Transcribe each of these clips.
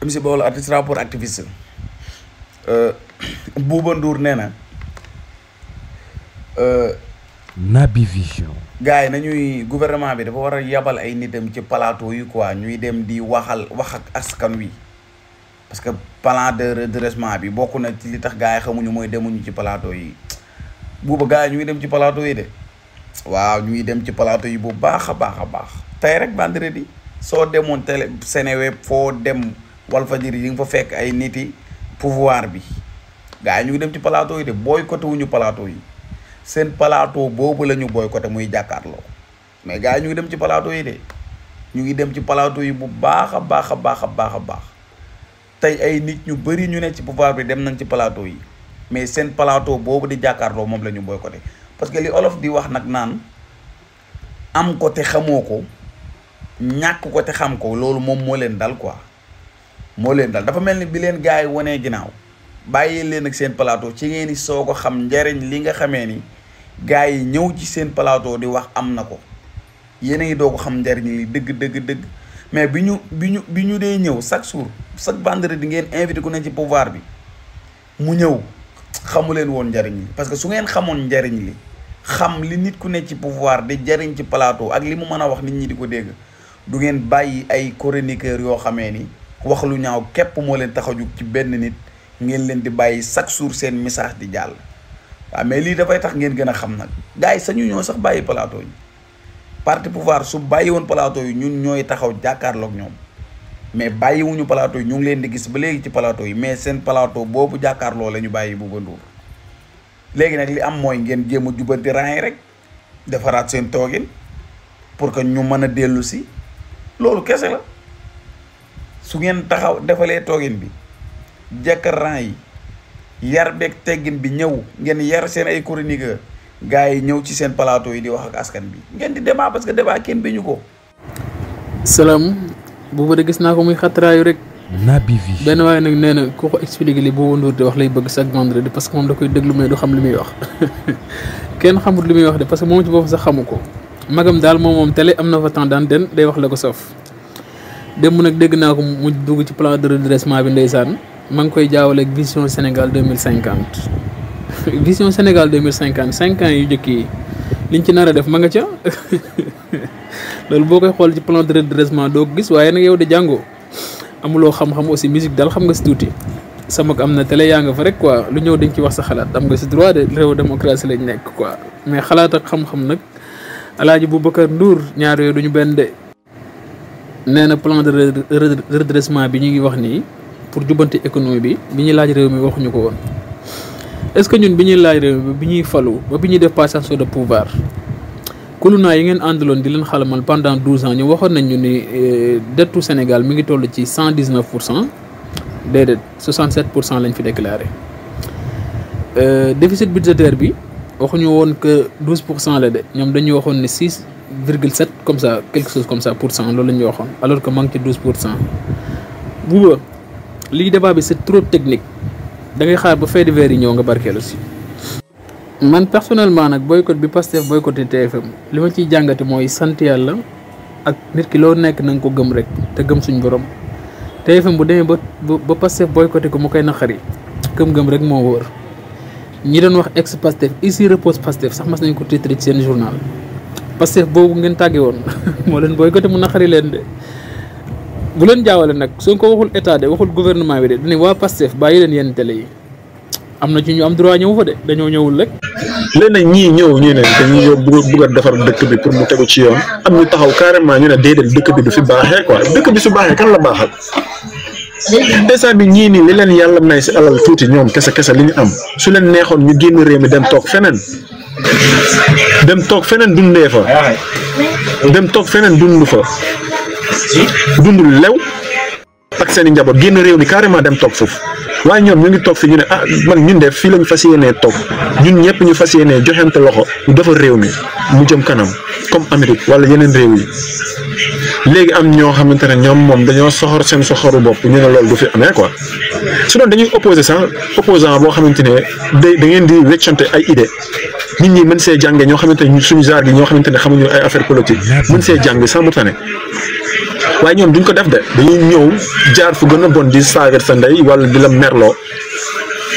MC Baol artiste rapport activiste Bouba Ndour nee na Naby Vision. gars yi nañuy gouvernement bi dafa war a yabal ay nitam ci plateau yi quoi ñuy dem di wax ak askan wi parce que plan de redressement bi bokk na ci li tax gars yi xamuñu mooy demuñu ci plateau yi buuba gars yi ñuy dem ci plateau yi de waaw ñuy dem ci plateau yi bu baax a baax a baax tey rek vendredi soo demoon télé Seneweb foo dem Walfadjri yi nga fa fekk ay niti pouvoir bi gars yi ñu ngi dem ci plateau yi de boycotté wuñu plateau yi seen plateau boobu la ñu boycotté muy jàkkaarloo mais gars yi ñu ngi dem ci plateau yi de ñu ngi dem ci plateau yi bu baax a baax a baax a baax a baax tey ay nit ñu bëri ñu ne ci pouvoir bi dem nañ ci plateau yi mais seen plateau boobu di jàkkaarloo moom la ñu boycotté parce que li olof di wax nag naan am ko te xamoo ko ñàkk ko te xam ko loolu moom moo leen dal quoi moo leen dal dafa mel ni bi leen gars yi wanee ginnaaw bàyyi leen ak seen plateau ci ngeen di soo ko xam njariñ li nga xamee ni gars yi ñëw ci seen plateau di wax am na ko yéen a ngi doo ko xam njariñ li dëgg mais bi ñu dee ñëw chaque jour chaque vendredi ngeen invité ku ne ci pouvoir bi mu ñëw xamu leen woon njariñ li parce que su ngeen xamoon njariñ li xam li nit ku ne ci pouvoir di jariñ ci plateau ak li mu mën a wax nit ñi di ko dégg du ngeen bàyyi ay chroniqueur yoo xamee ni wax lu ñaaw képp moo leen tax a jug ci benn nit ngeen leen di bàyyi chaque jour seen message di jàll waaw mais lii dafay tax ngeen gën a xam nag gars yi sañu ñoo sax bàyyi plateau yi parti pouvoir su bàyyi woon plateau yi ñun ñooy taxaw jàkkaarloog ñoom mais bàyyiwuñu plateau yi ñu ngi leen di gis ba léegi ci plateau yi mais seen plateau boobu jàkkaarloo la ñu bàyyi Bouba Ndour léegi nag li am mooy ngeen jéem a jubanti rang yi rek defaraat seen toogin pour que ñu mën a dellu si loolu kese la su ngeen taxaw defalee toogin bi jekkar rang yi yar beeg teggin bi ñëw ngeen yar seen ay chroniqueur gars yi ñëw ci seen plateau yi di wax ak askan bi ngeen di débat parce que débat kenn bi ñu ko. salaam boobu de gis naa ko muy xatraayu rek. Naby Vision. benn waaye nag nee na ku ko expliqué li Bouba Ndour di wax lay bëgg chaque vendredi parce que moom da koy déglu mais du xam li muy wax kenn xamut li muy wax de parce que moom ci boppam sax xamu ko magam daal moom télé am na fa temps daan den day wax la ko saf démb nag dégg naa ko mu dugg ci plan de redressement bi ndeysaan maa ngi koy jaawaleeg vision Sénégal 2050 vision Sénégal 2050 5 ans yu njëkk yi liñ ci nar a def ma nga ca loolu boo koy xool ci plan de redressement doo ko gis waaye nag yow de jàngoo amuloo xam-xam aussi musique daal xam nga si tuuti sama am na télé yaa nga fa rek quoi lu ñëw dañ ci wax sa xalaat am nga si droit de réew démocratie lañ nekk quoi mais xalaat ak xam-xam nag Alaaji Boubacar Ndour ñaar yooyu duñu benn de. nee na plan de redressement bi ñu ngi wax nii pour jubbanti économie bi ñuy laaj réew mi waxuñu ko woon est-ce que ñun bi ñuy laaj réew mi bi ñuy falu ba bi ñuy def passation de pouvoir kulunaa yi ngeen àndaloon di leen xalamal pendant 12 ans ñu waxoon nañ ñu ni dettu Sénégal mi ngi toll ci 119%, déedéet 67% lañ fi déclaré déficit budgétaire bi waxuñu woon que 12% la de ñoom dañu waxoon ne 6,7 comme ça quelque chose comme ça % loolu la ñu waxoon alors que manque ci 12%. Bouba lii débat bi c'est trop technique da ngay xaar ba fait divers yi ñëw nga barkeelu si. man personnellement nag boycott bi Pastef boycotté TFM li ma ciy jàngate mooy sant yàlla ak nit ki loo nekk na nga ko gëm rek te gëm suñ borom TFM bu demee ba Pastef boycotté ko mu koy naqari gëm-gëm rek moo wóor ñi doon wax ex Pastef ici repose Pastef sax mas nañ ko titre ci seen journal Pastef boobu ngeen tàgge woon moo leen boycotté mu naqari leen de bu leen jaawale nag soo ko waxul état de waxul gouvernement bi de dañuy waa Pastef bàyyi leen yenn télé yi am na ci ñu am droit ñëw fa de dañoo ñëwul rek. léegi nag ñii ñëw ñu ne dañuy bëgg a defar dëkk bi pour mu tegu ci yoon am ñu taxaw carrément ñu ne déedéet dëkk bi du fi baaxee quoi dëkk bi su baaxee kan la baaxal instant bi ñii nii li leen yàlla may si alal tuuti ñoom kese li ñu am su leen neexoon ñu génn réew mi dem toog feneen dundee fa dem toog feneen dund fa dundul lew ak seen i njaboot génn réew mi carrément dem toog foofu waaye ñoom ñu ngi toog fi ñu ne ah man ñun de fii lañ fas yéenee toog ñun ñëpp ñu fas yéenee joxante loxo ñu defar réew mi mu jëm kanam comme Amérique wala yeneen réew yi léegi am ñoo xamante ne ñoom moom dañoo soxor seen soxoru bopp ñu ne loolu du fi amee quoi su doon dañuy opposant boo xamante ne da ngeen di weccante ay idée nit ñi mën see jànge ñoo xamante ne suñu genre gi ñoo xamante ne xamuñu ay affaire politique mën see jàng sans mu tane waaye ñoom duñ ko def de dañuy ñëw jaar fu gën a bon di saagar sa ndey wala di la merloo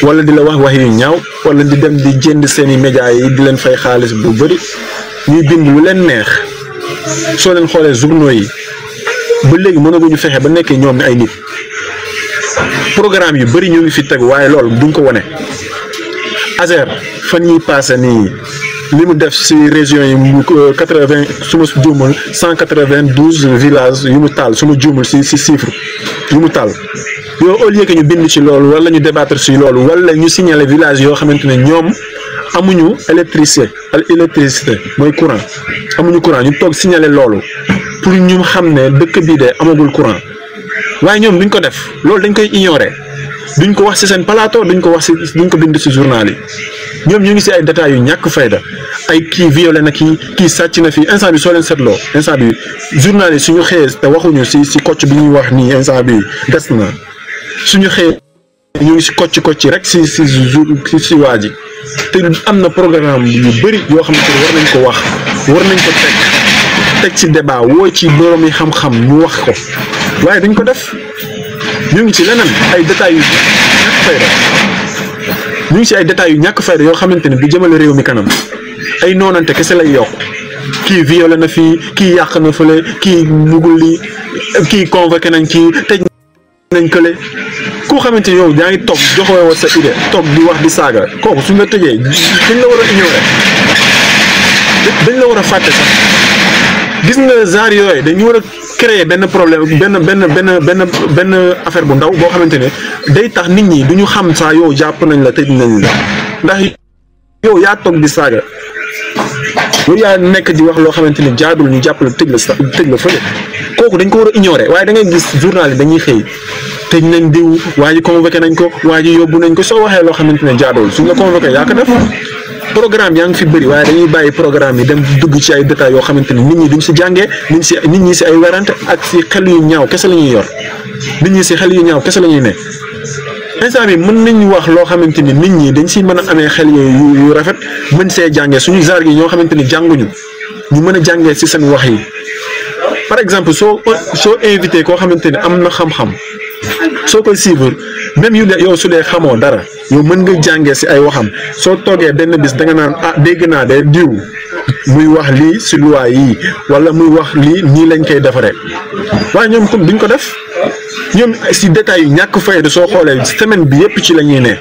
wala di la wax yu ñaaw wala di dem di jënd seeni médias yi di leen fay xaalis bu bëri ñuy bind lu leen neex soo leen xoolee journaux yi ba léegi mënaguñu fexe ba nekkee ñoom ay nit programme yu bëri ñu ngi fi teg waaye loolu duñ ko wone Azer fan yi passé nii li mu def si région yi mu 80 su ma juumul 192 villages yu mu taal su ma juumul si chiffre yu mu taal yow au lieu que ñu bind ci loolu wala ñu débattre ci loolu wala ñu signaler village yoo xamante ne ñoom amuñu électricité mooy courant amuñu courant ñu toog signaler loolu pour ñu xam ne dëkk bii de amagul courant waaye ñoom duñ ko def loolu dañ koy ignorer duñ ko wax ci seen plateau duñ ko wax ci duñ ko bind ci journal yi ñoom ñu ngi ci ay détails yu ñàkk fayda ay kii violé na kii sàcc na fii instant bi soo leen seetloo instant bi journal yi suñu xëyee te waxuñu ci kocc bi ñuy wax nii instant bi des na suñu xëyee ñu ngi ci kocc rek ci waa ji te am na programme yu bëri yoo xamante ne war nañ ko wax war nañ ko teg ci débat woo ci borom yi xam-xam ñu wax ko waaye duñ ko def ñu ngi ci leneen ay détails yu ñàkk fayda ñu ngi ci ay détails yu ñàkk fayda yoo xamante ne du jëmale réew mi kanam ay noonante kese lay yokk kii violé na fii kii yàq na fële kii bugul lii kii convoqué nañ kii tëj nañ kële koo xamante ni yow yaa ngi toog joxewoo sa idée toog di wax di saaga kooku suñ la tëjee dañ la war a ignorer dañ la war a fàtte sax gis nga genre yooyu dañu war a créer benn problème benn affaire bu ndaw boo xamante ne day tax nit ñi duñu xam saa yow jàpp nañ la tëj nañ la ndax yow yaa toog di saaga yow yaa nekk di wax loo xamante ni jaadul ñu jàpp la tëj la fële kooku dañ ko war a ignorer waaye da ngay gis journal yi dañuy xëy tëj nañ diw waa ji convoqué nañ ko waa ji yóbbu nañ ko soo waxee loo xamante ne jaadul suñ la convoqué yaa ko def programme yaa ngi fi bëri waaye dañuy bàyyi programme yi dem dugg ci ay détails yoo xamante ni nit ñi duñ si jàngee nit ñi si ay werante ak si xel yu ñaaw kese la ñuy yor nit ñi si xel yu ñaaw kese la ñuy ne instant bi mën nañu wax loo xamante ni nit ñi dañ si mën a amee xel yu rafet mën see jàngee suñu genre yi ñoo xamante ni jànguñu ñu mën a jàngee si seen wax yi par exemple soo invité koo xamante ni am na xam-xam soo koy suivre même yow su dee xamoo dara yow mën nga jàngee si ay waxam soo toogee benn bis da nga naan dégg naa de diw muy wax lii si loi yii wala muy wax lii nii lañ koy defaree waaye ñoom comme duñ ko def ñoom si détails yu ñàkk fayda soo xoolee semaine bi yëpp ci la ñuy ne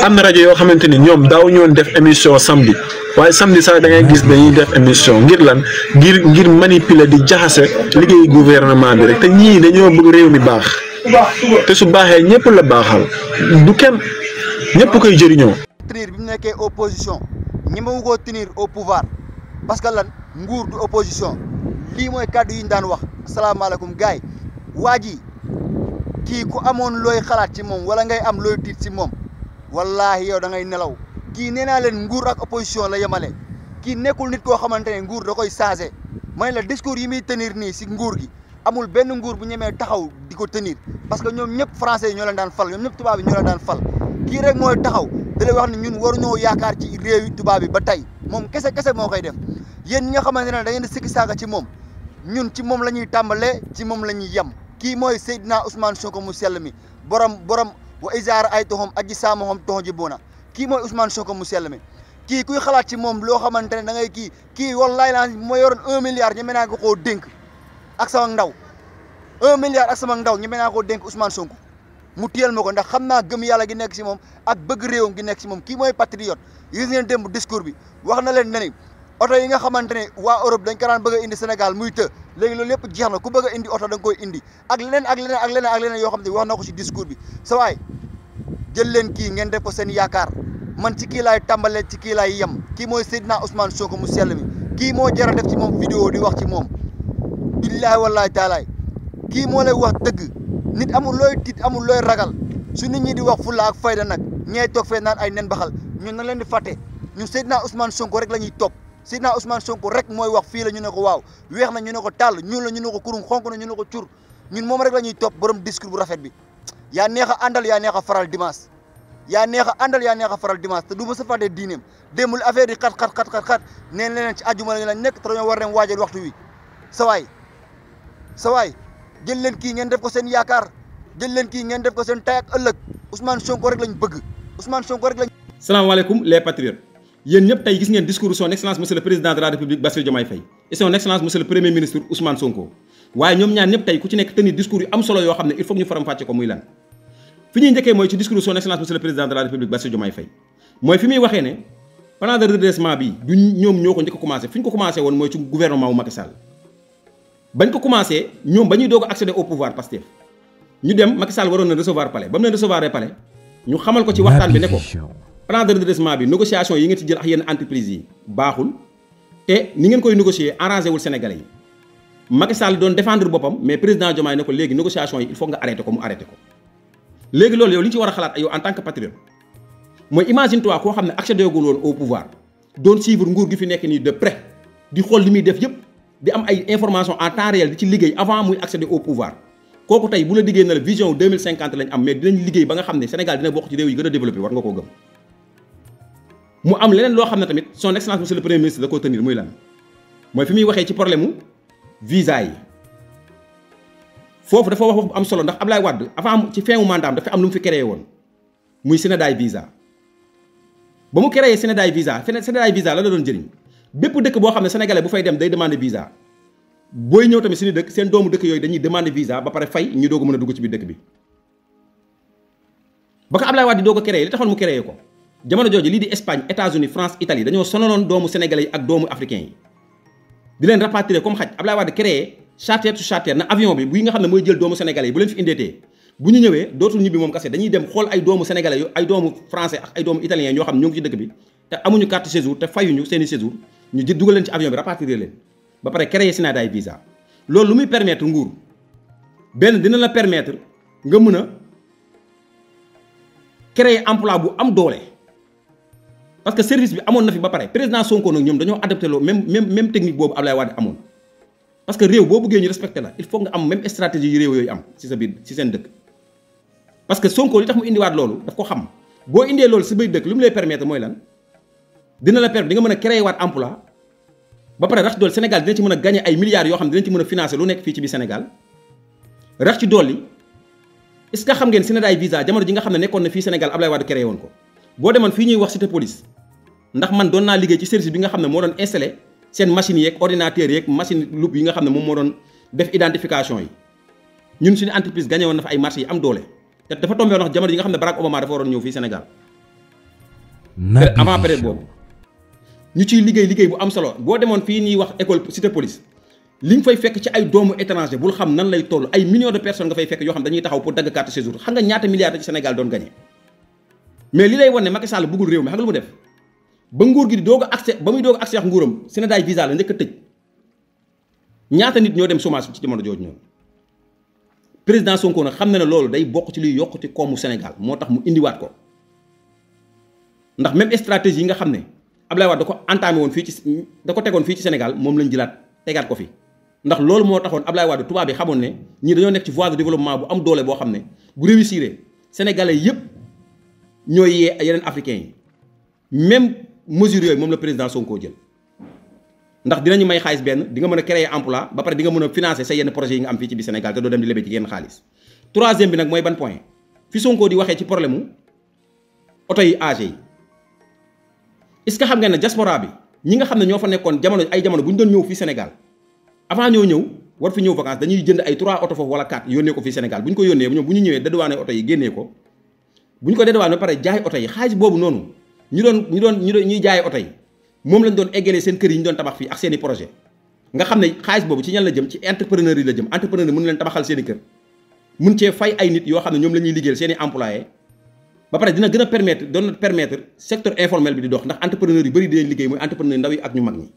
am na rajo yoo xamante ni ñoom daaw ñoon def émission samedi waaye samedi sax da ngay gis dañuy def émission ngir lan ngir manipuler di jaxase liggéey gouvernement bi rek te ñii dañoo bëgg réew mi baax te su baaxee ñëpp la baaxal du kenn ñëpp koy jëriñoo. tenir bi mu nekkee opposition ñi ma ko tenir au pouvoir parce que lan nguur du opposition lii mooy kàddu yi ñu daan wax asalaamaaleykum gars yi waa ji kii ku amoon looy xalaat ci moom wala ngay am looy tiit ci moom wallaahi yow da ngay nelaw kii nee naa leen nguur ak opposition la yemale kii nekkul nit koo xamante ne nguur da koy changé may la discours yi muy tenir nii si nguur gi amul benn nguur bu ñemee taxaw di ko tenir parce que ñoom ñëpp français yi ñoo leen daan fal ñoom ñëpp tubaab yi ñoo leen daan fal kii rek mooy taxaw da lay wax ne ñun waruñoo yaakaar ci réew yi tubaab yi ba tey moom kese moo koy def yéen ñi nga xamante ne da ngeen di sikki saaka ci moom ñun ci moom la ñuy tàmbalee ci moom la ñuy yem kii mooy Seydina Ousmane Sonko mu sell mi borom wa isaara ay toxom aji saamahom toxo ji boona kii mooy Ousmane Sonko mu sell mi kii kuy xalaat ci moom loo xamante ne da ngay kii wallaay laa moo yoroon 1 milliard ñeme naa ko koo dénk ak sama ndaw 1 milliard ak sama ndaw ñeme naa koo dénk Ousmane Sonko mu téyel ma ko ndax xam naa gëm yàlla gi nekk si moom ak bëgg réewam gi nekk si moom kii mooy patriote gis ngeen démb discours bi wax na leen ne ni oto yi nga xamante ne waa Europe dañ ko daan bëgg a indi Sénégal muy të léegi loolu lépp jeex na ku bëgg a indi oto da nga koy indi ak leneen yoo xam ne wax na ko si discours bi sa waay jël leen kii ngeen def ko seen yaakaar man ci kii laay tàmbalee ci kii laay yem kii mooy Seydina Ousmane Sonko mu sell mi kii moo jar a def ci moom vidéo di wax ci moom billaahi wallaahi taalaay kii moo lay wax dëgg nit amul looy tiit amul looy ragal su nit ñi di wax fulla ak fayda nag ñeey toog fee naan ay nen baxal ñun na leen di fàtte ñun Seydina Ousmane Sonko rek la ñuy topp Seydina Ousmane Sonko rek mooy wax fii la ñu ne ko waaw weex na ñu ne ko tàll ñuul la ñu ne ko kurum xonk na ñu ne ko cur ñun moom rek la ñuy topp borom discours bu rafet bi yaa neex a àndal yaa neex a faral dimanche yaa neex a àndal yaa neex a faral dimanche te du ma sa fàtte diineem démbul affaire yi xat neen leneen ci àjjuma la ñu nekk te dañoo war dem waajal waxtu wi sa waay sa waay jël leen kii ngeen def ko seen yaakaar jël leen kii ngeen def ko seen tay ak ëllëg Ousmane Sonko rek lañ bëgg Ousmane Sonko rek lañ. salaamaaleykum les patriotes yéen ñëpp tey gis ngeen discours son excellence monsieur le président de la république Bassirou Diomaye Faye et son excellence monsieur le premier ministre Ousmane Sonko waaye ñoom ñaar ñëpp tey ku ci nekk tenir discours yu am solo yoo xam ne il faut ñu faram fàcce ko muy lan fi ñuy njëkkee mooy ci discours son excellence monsieur le président de la république Bassirou Diomaye Faye mooy fi muy waxee ne plan de redressement bi du ñoom ñoo ko njëkk a commencé fi ñu ko commencé woon mooy ci gouvernement wu Macky Sall bañ ko commencé ñoom ba ñuy doog a accéder au pouvoir Pastef ñu dem Macky Sall waroon na recevoir palais ba mu leen recevoir palais ñu xamal ko ci waxtaan bi ne ko plan de redressement bi négociation yi ngeen ci jël ak yenn entreprise yi baaxul te ni ngeen koy négocier arrangé wul Sénégalais yi Macky Sall doon défendre boppam mais président Diomaye ne ko léegi négociation yi il faut nga arrêté ko mu arrêté ko léegi loolu yow li ñu ci war a xalaat yow en tant que patriote mooy imagine toi koo xam ne accédé gul woon au pouvoir doon suivre nguur gi fi nekk nii de près di xool li muy def yëpp di am ay information en temps réel di ci liggéey avant muy accéder au pouvoir kooku tey bu la diggée na la vision 2050 lañ am mais dinañ liggéey ba nga xam ne Sénégal dina bokk ci réew yi gën a développé war nga koo gëm mu am leneen loo xam ne tamit son excellence monsieur le premier ministre da koo tenir muy lan mooy fi muy waxee ci problème mu visa yi foofu dafa wax bu am solo ndax Ablaye Wade avant ci fin wu mandat dafa am lu mu fi créé woon muy Sénégal visa ba mu créé Sénégal visa la doon jëriñ bépp dëkk boo xam ne sénégalais bu fay dem day demander visa booy ñëw tamit suñu dëkk seen doomu dëkk yooyu dañuy demander visa ba pare fay ñu doog a mën a dugg ci biir dëkk bi ba ko Ablaye Wade di doog a créé li taxoon mu créé ko jamono jooju lii di Espagne États-Unis France Italie dañoo sonaloon doomu sénégalais yi ak doomu africains yi di leen rapatrier comme xaj Ablaye Wade créé charter to charter na avion bi bu nga xam ne mooy jël doomu sénégalais yi bu leen fi indeetee bu ñu ñëwee dootul ñibbi moom kase dañuy dem xool ay doomu sénégalais yu ay doomu français ak ay doomu italiens yoo xam ne ñoo ngi ci dëkk bi te amuñu carte séjour te fayuñu seeni séjour ñu jël dugal leen ci avion bi rapatrier leen ba pare créer Sénégal visa loolu lu muy permettre nguur benn dina la permettre nga mën a créer emploi bu am doole parce que service bi amoon na fi ba pare président Sonko nag ñoom dañoo adapté loo même technique boobu Ablaye Wade amoon parce que réew boo bëggee ñu respecté la il faut nga am même stratégie yu réew yooyu am ci sa biir ci seen dëkk parce que Sonko li tax mu indiwaat loolu daf ko xam boo indee loolu si biir dëkk lu mu lay permettre mooy lan dina la permettre di nga mën a créer waat emploi ba pare rax ci dolli Sénégal dina ci mën a gagner ay milliards yoo xam ne dinañ ci mën a financer lu nekk fii ci biir Sénégal rax ci dolli est-ce que xam ngeen Sénégal visa jamono ji nga xam ne nekkoon na fii Sénégal Ablaye Wade créé woon ko boo demoon fii ñuy wax cité police ndax man doon naa liggéey ci service bi nga xam ne moo doon installé seen machines yeeg ordinateurs yeeg machine loupe yi nga xam ne moom moo doon def identification yi ñun suñu entreprise gagné woon na fa ay marché yi am doole te dafa tombé woon wax jamono ji nga xam ne Barack Obama dafa waroon ñëw fii Sénégal avant période boobu ñu ciy liggéey bu am solo boo demoon fii ñuy wax école cité police li nga fay fekk ci ay doomu étranger bul xam nan lay toll ay millions de personnes nga fay fekk yoo xam dañuy taxaw pour dagg carte séjour xam nga ñaata milliards ci Sénégal doon gagné mais li lay wan ne Macky Sall bëggul réew mi xam nga lu mu def ba nguur gi di doog a accès ba muy doog a accès ak nguuram Sénégal visa la njëkk a tëj ñaata nit ñoo dem chômage ci jamono jooju ñoom président Sonko nag xam na ne loolu day bokk ci luy yokkute koomu Sénégal moo tax mu indiwaat ko ndax même stratégie yi nga xam ne Ablaye Wade da ko entamé woon fii ci da ko tegoon fii ci Sénégal moom lañ jëlaat tegaat ko fi ndax loolu moo taxoon Ablaye Wade tubaab bi xamoon ne ñii dañoo nekk ci voie de développement bu am doole boo xam ne bu réussir sénégalais yépp ñooy yee yeneen africains yi même mesure yooyu moom la président Sonko jël ndax dinañu may xaalis benn di nga mën a créer emploi ba pare di nga mën a financer sa yenn projets yi nga am fii ci biir Sénégal te doo dem di lebe ci yenn xaalis. troisième bi nag mooy ban point fi Sonko di waxee ci problème mu oto yi âgé yi est-ce que xam ngeen ne diaspora bi ñi nga xam ne ñoo fa nekkoon jamono bu ñu doon ñëw fii Sénégal avant ñoo ñëw war fi ñëw vacances dañuy jënd ay 3 oto foofu wala 4 yónnee ko fii Sénégal bu ñu ko yónnee ñoom bu ñu ñëwee dédouané oto yi génnee ko bu ñu ko dédouané ba pare jaay oto yi xaalis boobu noonu ñuy jaay oto yi moom lañ doon eggalee seen kër yi ñu doon tabax fii ak seen i projet nga xam ne xaalis boobu ci ñan la jëm ci entrepreneur yi la jëm entrepreneur yi mën leen tabaxal seen i kër mun cee fay ay nit yoo xam ne ñoom la ñuy liggéeyal seen i employé ba pare dina gën a permettre secteur informel bi di dox ndax entrepreneur yu bëri di leen liggéey mooy entrepreneur ndaw yi ak ñu mag ñi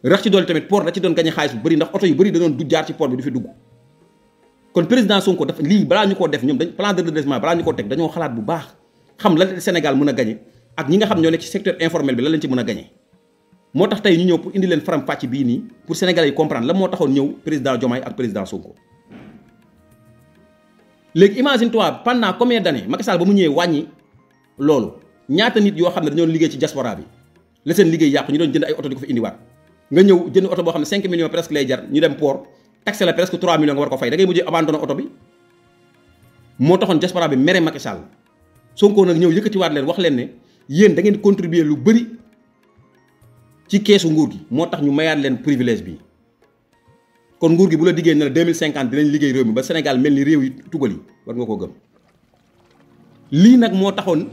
rax ci doole tamit port da ci doon gañe xaalis bu bëri ndax oto yu bëri da doon du jaar ci port bi du fi dugg kon président Sonko dafa lii balaa ñu koo def ñoom dañ plan de redressement balaa ñu koo teg dañoo xalaat bu baax xam lan Sénégal mën a gañe ak ñi nga xam ñoo nekk ci secteur informel bi lan lañ ci mën a gañe moo tax tey ñu ñëw pour indi leen faram fàcc bii nii pour sénégalais yi comprendre la moo taxoon ñëw président Diomaye ak président Sonko léegi imagine toi pendant combien d'années Macky Sall ba mu ñëwee wàññi loolu ñaata nit yoo xam ne dañoo liggéey ci diaspora bi la seen liggéey yàqu ñu doon jënd ay oto di ko fa indiwaat nga ñëw jënd oto boo xam ne 5 millions presque lay jar ñu dem port taxé la presque 3 millions nga war ko fay da ngay mujjee abandonné oto bi moo taxoon diaspora bi mere Macky Sall Sonko nag ñëw yëkkatiwaat leen wax leen ne yéen da ngeen contribuer lu bëri ci keesu nguur gi moo tax ñu mayaat leen privilège bi kon nguur gi bu la diggee ne la 2050 dinañ liggéey réew mi ba Sénégal mel ni réew yi tugal yi war nga koo gëm lii nag moo taxoon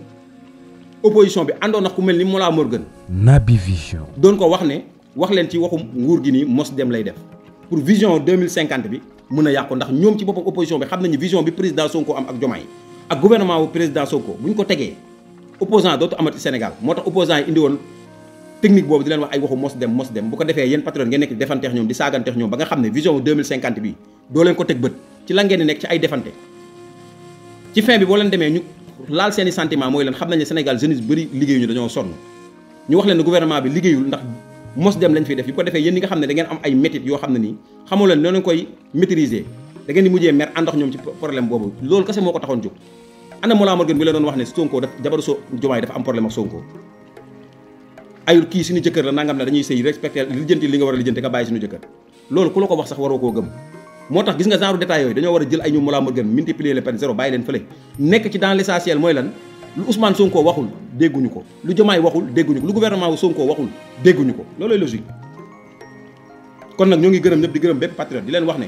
opposition bi àndoon ak ku mel ni Mollah Morgun Naby Vision doon ko wax ne wax leen ci waxu nguur gi nii mos dem lay def pour vision 2050 bi mën a yàqu ndax ñoom ci boppam opposition bi xam nañu vision bi président Sonko am ak Diomaye ak gouvernement bu président Sonko bu ñu ko tegee opposant dootu amati Sénégal moo tax opposant yi indi woon technique boobu di leen wax ay waxu mos dem bu ko defee yéen patriote ngeen nekk di defanteex ñoom di saaganteex ñoom ba nga xam ne vision 2050 bi doo leen ko teg bët ci la ngeen di nekk ci ay defante ci fin bi boo leen demee ñu laal seeni sentiment mooy leen xam nañ ne Sénégal jeunesse bëri liggéeyuñu dañoo sonn ñu wax leen ne gouvernement bi liggéeyul ndax mos dem lañ fiy def yu ko defee yéen ñi nga xam ne da ngeen am ay métit yoo xam ne nii xamoo leen noonu koy maîtriser da ngeen di mujjee mer ànd ak ñoom ci problème boobu loolu kese moo ko taxoon jóg ana Mollah Morgun bi la doon wax ne Sonko daf jabaru Diomaye dafa am problème ak Sonko ayul kii suñu jëkkër la nangam ne dañuy sëy respecté lijjanti li nga war a lijjanti nga bàyyi suñu jëkkër loolu ku la ko wax sax waroo koo gëm moo tax gis nga genre détail yooyu dañoo war a jël ay ñu Mollah Morgun multiplier les peines zéro bàyyi leen fële nekk ci dans l'essentiel mooy lan lu Ousmane Sonko waxul dégguñu ko lu Diomaye waxul dégguñu ko lu gouvernement wu Sonko waxul dégguñu ko loolooy logique kon nag ñoo ngi gërëm ñëpp di gërëm bépp patriote di leen wax ne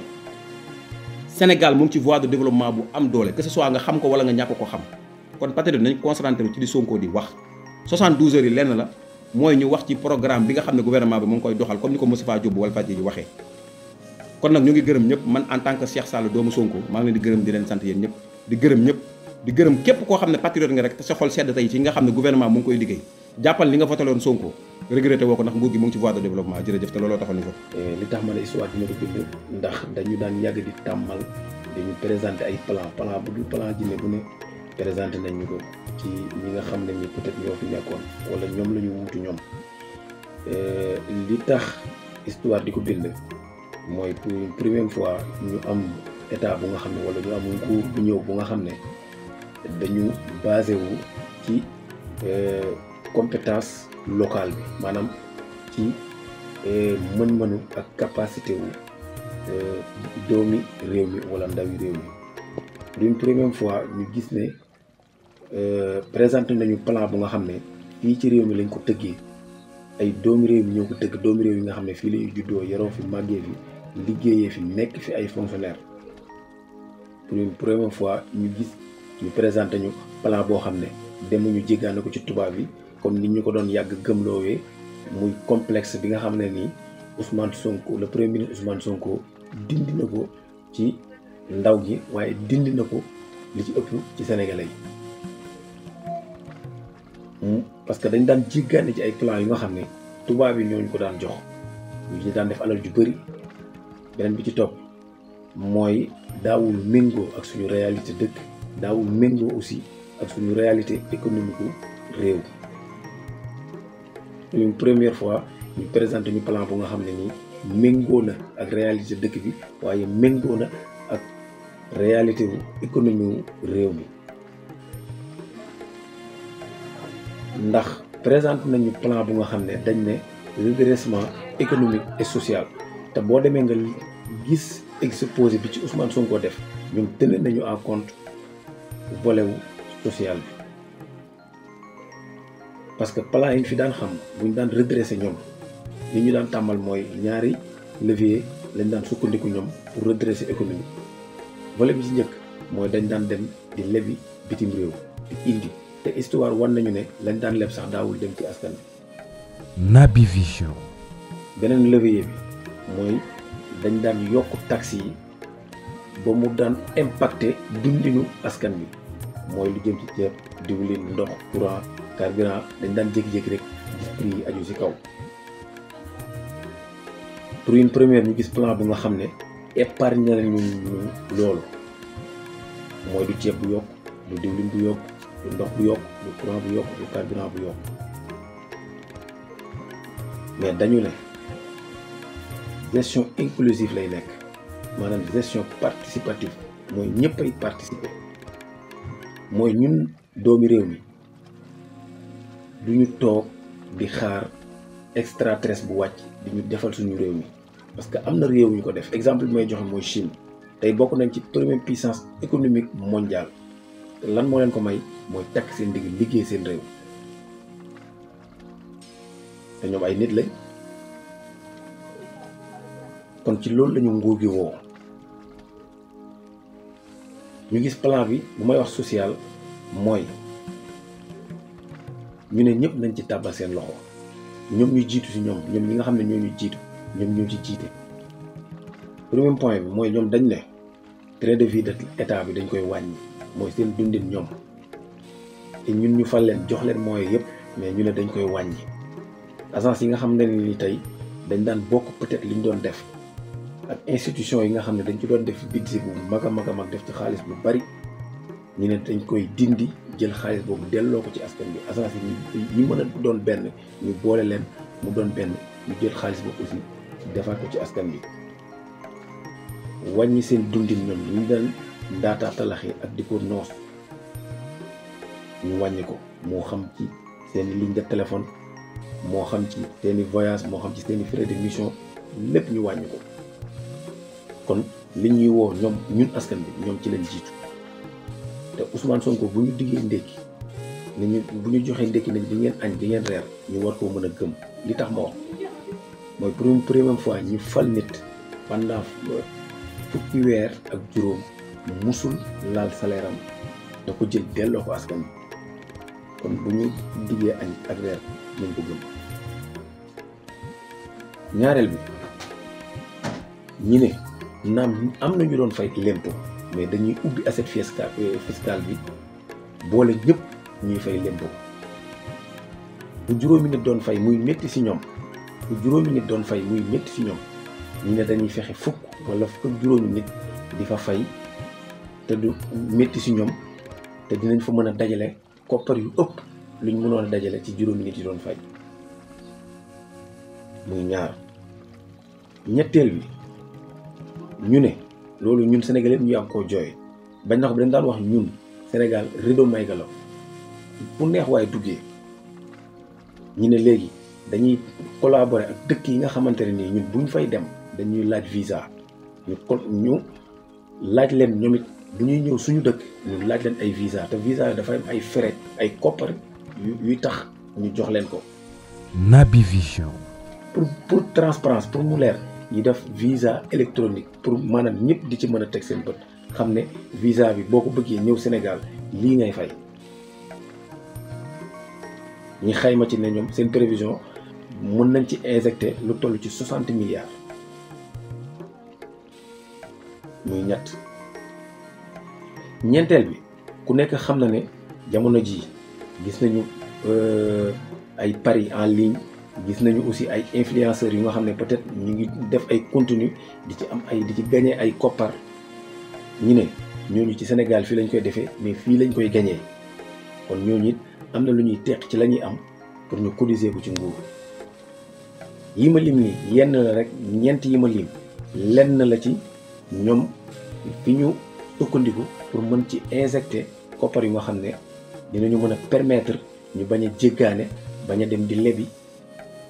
Sénégal mu ngi ci voie de développement bu am doole que ce soit nga xam ko wala nga ñàkk ko xam kon patriote nañ concentré ci di Sonko di wax 72 heures yi lenn la mooy ñu wax ci programme bi nga xam ne gouvernement bi mu ngi koy doxal comme ni ko Moustapha Diop bu Walfadjri waxee kon nag ñu ngi gërëm ñëpp man en tant que Cheikh Sall doomu Sonko maa ngi leen di gërëm di leen sant yéen ñëpp di gërëm ñëpp di gërëm képp koo xam ne patriote nga rek te sa xol sedd tey ci nga xam ne gouvernement mu ngi koy liggéey jàppal li nga votaloon Sonko regretté woo ko ndax nguur gi mu ngi ci voie de développement jërëjëf te looloo taxoon ñu ko li tax ma ne histoire dina ko bind ndax dañu daan yàgg di tàmmal dañu présenté ay plan bu dul plan jinne bu ne présenté nañ ñu ko ci ñi nga xam ne ni peut-être ñoo fi nekkoon wala ñoom la ñu wuutu ñoom li tax histoire di ko bind mooy pour une première fois ñu am état bu nga xam ne wala ñu am nguur bu ñëw bu nga xam ne dañu basé wu ci compétence locale bi maanaam ci mën-mënu ak capacité wu doomi réew mi wala ndawi réew mi d'une première fois ñu gis ne présenté nañu plan bu nga xam ne fii ci réew mi lañ ko tëggee ay doomi réew mi ñoo ko tëgg doomi réew yi nga xam ne fii lañu juddoo yaroo fi màggee fi liggéeyee fi nekk fi ay fonctionnaire pour une première fois ñu gis ñu présenté ñu plan boo xam ne demuñu jéggaane ko ci tubaab yi comme ni ñu ko doon yàgg gëmloowee muy complexe bi nga xam ne nii Ousmane Sonko le premier ministre Ousmane Sonko dindi na ko ci ndaw gi waaye dindi na ko li ci ëpp ci sénégalais yi parce que dañ daan jéggaane ci ay plan yu nga xam ne tubaab yi ñooñu ko daan jox ñu daan def alal ju bëri beneen bi ci topp mooy daawul méngoo ak suñu réalité dëkk daawul méngoo aussi ak suñu réalité économique réew une première fois ñu présenté ñu plan bu nga xam ne nii méngoo na ak réalité dëkk bi waaye méngoo na ak réalité wu économie wu réew mi ndax présenté nañu plan bu nga xam ne dañ ne redressement économique et social te boo demee nga gis exposé bi ci Ousmane Sonko def ñun tenir nañu en compte volet wu social bi parce que plan yi ñu fi daan xam bu ñu daan redresser ñoom li ñu daan tàmmal mooy ñaari levier lañ daan sukkandiku ñoom pour redresser économie volet bi ci njëkk mooy dañ daan dem di lebi bitim réew di indi te histoire wan nañu ne lañ daan leb sax daawul dem ci askan bi. Naby Vision. beneen levier bi mooy dañ daan yokk taxes yi ba mu daan impacter dundinu askan bi mooy lu jëm ci ceeb diwlin ndox courant carburant dañ daan jékki-jékki rek gis prix yi aju ci kaw pour une première ñu gis plan bu nga xam ne épargne nañu loolu mooy du ceeb bu yokk du diwlin bu yokk du ndox bu yokk du courant bu yokk du carburant bu yokk mais dañu ne gestion inclusive lay nekk maanaam gestion participative mooy ñëpp ay participer mooy ñun doomi réew mi duñu toog di xaar extraterrestre bu wàcc di ñu defal suñu réew mi parce que am na réew ñu ko def exemple bi may joxe mooy Chine tey bokk nañ ci première puissance économique mondiale te lan moo leen ko may mooy takk seen digg liggéey seen réew te ñoom ay nit lañ kon ci loolu lañu nguur gi woo ñu gis plan bi bu may wax social mooy ñu ne ñëpp nañ ci tàbbal seen loxo ñoom ñu jiitu si ñoom ñi nga xam ne ñoo ñu jiitu ñoom ñoo ci jiite premier point bi mooy ñoom dañ ne train de vie de état bi dañ koy wàññi mooy seen dundin ñoom te ñun ñu fal leen jox leen moyens yëpp mais ñu ne dañ koy wàññi agence yi nga xam ne ni tey dañ daan bokk peut-être li ñu doon def ak institution yi nga xam ne dañ ci doon def budget bu mag a mag a mag def ci xaalis bu bari ñu ne dañ koy dindi jël xaalis boobu delloo ko ci askan bi agence yi ñi mën a doon benn ñu boole leen mu doon benn ñu jël xaalis boobu aussi defaat ko ci askan bi wàññi seen dundin ñoom ñu daan ndaataa talaxee ak di ko noos ñu wàññi ko moo xam ci seen ligne de téléphone moo xam ci seeni voyage moo xam ci seeni frais de mission lépp ñu wàññi ko kon li ñuy woo ñoom ñun askan bi ñoom ci leen jiitu te Ousmane Sonko bu ñu diggee ndékki ne ñu bu ñu joxee ndékki nañ di ngeen añ di ngeen reer ñu war koo mën a gëm li tax ma wax mooy première fois ñu fal nit pendant fukki weer ak juróom musul laal salaire am da ko jël delloo ko askan bi kon bu ñu diggee añ ak reer nañ ko gëm ñaareel bi ñi ne naam am na ñu doon fay lempo mais dañuy ubbi assiette fiscale bi boole ñëpp ñuy fay lempo bu juróomi nit doon fay muy métti ci ñoom bu juróomi nit doon fay muy métti ci ñoom ñu ne dañuy fexe fukk wala fukk ak juróomi nit di fa fay te du métti ci ñoom te dinañ fa mën a dajale koppar yu ëpp luñ mënoon a dajale ci juróomi nit yi doon fay muy ñaar ñetteel bi ñu ne loolu ñun Sénégalais ñu yàgg koo jooy bañ na ko dañ daan wax ñun Sénégal rideau may galaw bu neex waaye duggee ñu ne léegi dañuy collaborer ak dëkk yi nga xamante ne nii ñun buñ fay dem dañuy laaj visa ñu laaj leen ñoom it bu ñuy ñëw suñu dëkk ñu laaj leen ay visa te visa yi dafay am ay frais ay koppar yuy tax ñu jox leen ko. Naby Vision. pour transparence pour mu leer ñu def visa électronique pour maanaam ñëpp di ci mën a teg seen bët xam ne visa bi boo ko bëggee ñëw Sénégal lii ngay fay ñi xayma ci ne ñoom seen prévision mën nañ ci injecté lu toll ci 60 milliards muy ñett ñeenteel bi ku nekk xam na ne jamono ji gis nañu ay paris en ligne gis nañu aussi ay influenceurs yu nga xam ne peut-être ñu ngi def ay contenu di ci am ay di ci gagné ay koppar ñi ne ñooñu ci Sénégal fii lañ koy defee mais fii lañ koy gagné kon ñooñu it am na lu ñuy teq ci la ñuy am pour ñu cotiser ko ci nguur yi ma lim nii yenn la rek ñeent yi ma lim lenn la ci ñoom fi ñu sukkandiku pour mën ci injecter koppar yu nga xam ne dinañu mën a permettre ñu bañ a jéggaane bañ a dem di lebi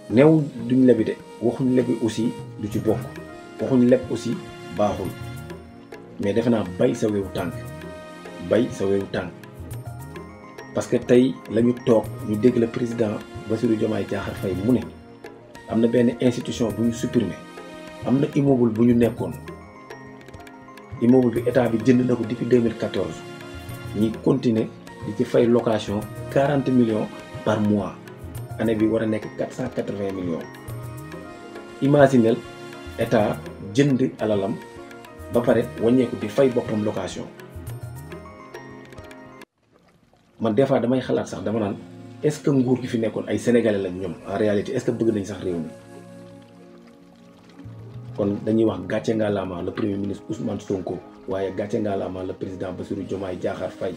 neew duñ lebi de waxuñ lebi aussi du ci bokk waxuñ leb aussi baaxul mais defe naa bay sa wewu tànk parce que tey la ñu toog ñu dégg le président Bassirou Diomaye Diakhar Faye mu ne am na benn institution bu ñu supprimer am na immeuble bu ñu nekkoon immeuble bi état bi jënd na ko depuis 2014 ñi continuer di ci fay location 40 millions par mois année bi war a nekk 480 millions imaginel état jënd alalam ba pare wàññeeku di fay boppam location man des fois damay xalaat sax dama naan est-ce que nguur gi fi nekkoon ay sénégalais lañ ñoom en réalité est-ce que bëgg nañ sax réew mi kon dañuy wax gàcce ngalaama le premier ministre Ousmane Sonko waaye gàcce ngalaama le président Bassirou Diomaye Diakhar Faye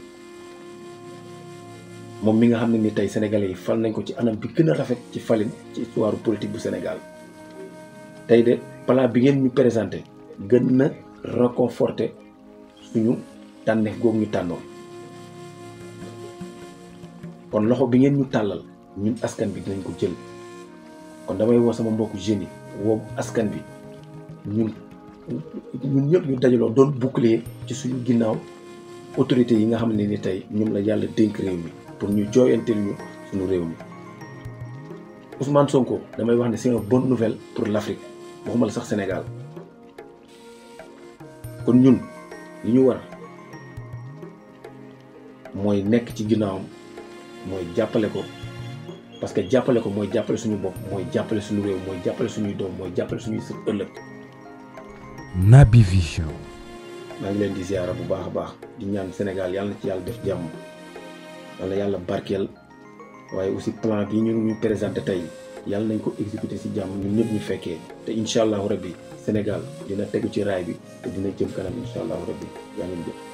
moom mi nga xam ne ni tey sénégalais yi fal nañ ko ci anam bi gën a rafet ci falin ci histoire politique bu Sénégal tey de plan bi ngeen ñu présenté gën na réconforter suñu tànneef googu ñu tànnoon kon loxo bi ngeen ñu tàllal ñun askan bi dinañ ko jël kon damay woo sama mbokku jeunes yi woo askan bi ñun ñëpp ñu dajaloo doon bouclier ci suñu ginnaaw autorités yi nga xam ne ni tey ñoom la yàlla dénk réew mi pour ñu jooyanteel ñu suñu réew mi. Ousmane Sonko damay wax ne c'est une bonne nouvelle pour l'Afrique waxuma la sax Sénégal kon ñun li ñu war mooy nekk ci ginnaawam mooy jàppale ko parce que jàppale ko mooy jàppale suñu bopp mooy jàppale suñu réew mooy jàppale suñuy doom mooy jàppale suñuy sët ëllëg. Naby Vision. maa ngi leen di ziara bu baax a baax di ñaan Sénégal yàlla na ci yàlla def jàmm wala yàlla barkeel waaye aussi plan bi ñu présenté tey yàlla nañ ko exécuté ci jàmm ñun ñëpp ñu fekkee te incha allahu rabbi Sénégal dina tegu ci raay bi te dina jëm kanam incha allahu rabbi yaa ngi jëf.